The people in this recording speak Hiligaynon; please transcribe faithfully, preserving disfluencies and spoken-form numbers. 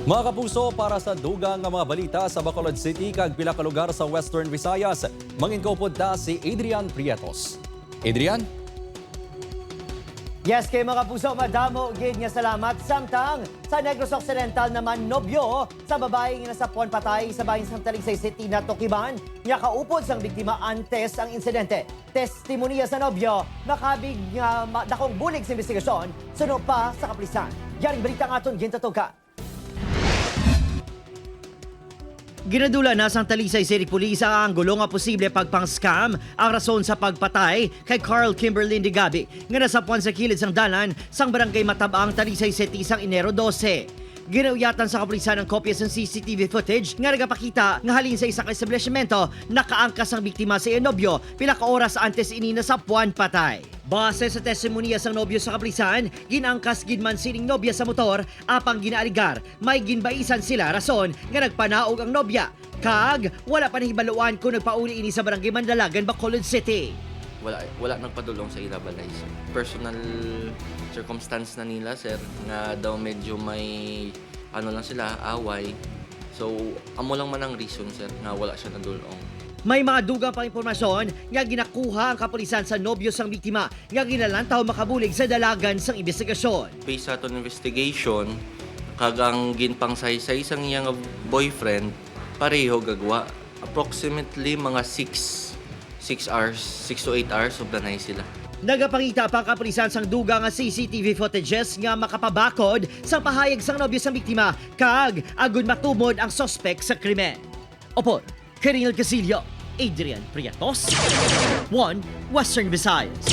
Mga kapuso, para sa dugang nga mga balita sa Bacolod City kag pila ka lugar sa Western Visayas, manginkaupod ta si Adrian Prietos. Adrian? Yes, kay mga puso, madamo gid nga salamat. Samtang sa Negros Occidental naman, nobyo sa babae nga nasapuan patay sa bahin sang Talisay City natukiban nga kaupod sang biktima antes ang insidente. Testimonya sa nobyo, makabig nga ma- dakong bulig sa investigasyon, suno pa sa kapulisan. Yaring balita nga aton gintatukan. Ginadula na sang Talisay City Police ang anggulo nga posible pagpang-scam ang rason sa pagpatay kay Carl Kimberlin Digabi nga nasapuan sa kilid sang dalan sang Barangay Matabang, Talisay City sang Enero dose. Ginauyatan sa kapulisan ang kopya sang C C T V footage nga nagapakita nga halin sa isa ka establishmento nakaangkas ang biktima sa iyang nobyo pila ka oras antes ini nasapuan patay. Base sa testimonya sang nobyo sa kapulisan, ginangkas gid man sining nobya sa motor, apang ginaaligar may ginbaisan sila rason nga nagpanaog ang nobya, kag wala pa nahibaluan kung nagpauli ini sa Barangay Mandalagan, Bacolod City. Wala, wala nagpadulong sa ila balay, sir. Personal circumstance na nila, sir, nga daw medyo may ano lang sila, away. So, amo lang man ang reason, sir, nga wala siya nadulong. May mga dugang pang impormasyon nga ginakuha ang kapulisan sa nobyo sang biktima nga ginalantaw makabulig sa dalagan sang investigasyon. Based sa aton investigation, kag ang ginpangsaysay sang iya nga boyfriend, pareho gagwa. Approximately mga six, six hours, six to eight hours, ublanay sila. Nagapangita pa ang kapulisan sang dugang nga C C T V footages nga makapabakod sa pahayag sang nobyo sang biktima kag agud matumod ang suspek sa krimen. Upod kay Rinald Casillo, Adrian Prietos, One Western Visayas.